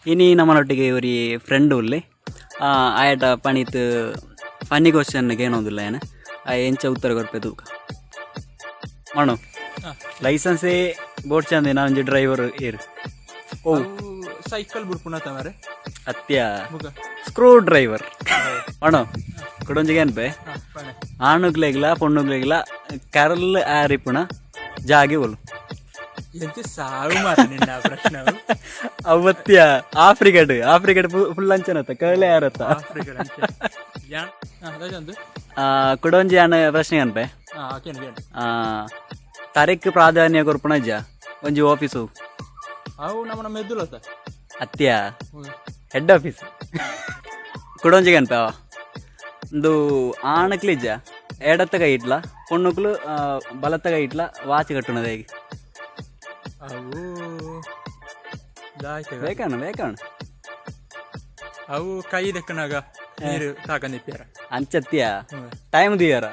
ಇನಿ ನಮ್ಮನೊಟ್ಟಿಗೆ ಒರಿ friend ಉಲ್ಲೆ. ಆಯಟ ಪಣಿತ್ funny question ಕೇನೋದಿಲ್ಲ ಏನ, ಆಯೆ ಎಂಚ ಉತ್ತರ ಕೊರ್ಪೆ ತೂಕ. ಮಣು, ಲೈಸೆನ್ಸೇ ಬೋಡ್ಚಂದಿನ ಒಂಜಿ ಡ್ರೈವರ್ ಏರ್? ಓ. ಸೈಕಲ್ ಬುಡ್ಪುನ ತಮರೆ. ಅತ್ಯ. ಮುಗ. Screw driver. ಮಣು, ಕುಡೊಂಜಿಗೆ ಅನ್ಪೆ. ಆಣುಗ್ಲೆಗ್ಲ ಪೊಣ್ಣುಗ್ಲೆಗ್ಲ ಕರಲ್ ಆರಿಪುಣ ಜಾಗೆ ಓಲು? ಎಂಚ ಸಾವು ಮಾರ ನಿನ್ನ ಪ್ರಶ್ನೆ. ಅವತ್ಯ, ಆಫ್ರಿಕಾಡ್. ಆಫ್ರಿಕಾಡ್ ಫುಲ್ ಅಂಚನತ್ತ, ಕರ್ಲೆ ಯಾರತ್ತ. ಒಂದು. ಕುಡೊಂಜಿ ಆಣ ಪ್ರಶ್ನೆ ಅನ್ಪೆ. ಕೇನು ಕೇನು. ತರೆಕ್ ಪ್ರಾಧಾನ್ಯ ಕೊರ್ಪುಣ ಇಜ್ಜ ಒಂಜಿ ಆಫೀಸು? ಅವು ನಮ್ಮ ಮೆದ್ದುಲತ್ತ. ಅತ್ಯ, ಹೆಡ್ ಆಫೀಸ್. ಕುಡೊಂಜಿಗೆ ಅನ್ಪೆ ಅವ. ಒಂದು ಆಣಕ್ಲು ಇಜ್ಜ ಎಡತ್ತ ಕೈ ಇಟ್ಲ, ಪೊಣ್ಣುಕ್ಲು ಬಲತ್ತ ಕೈ ಇಟ್ಲ ವಾಚ್ ಕಟ್ಟುನದ ಹೇಗೆ? ಅವು ದಾಯ್ತ. ಬೇಕಾಣ ಬೇಕಾಣ. ಅವು ಕೈ ದಕ್ಕನಾಗ ನೀರು ತಾಕಂದಿಪ್ಪ್ಯಾರ. ಅಂಚತ್ಯ, ಟೈಮ್ ದಿಯಾರ.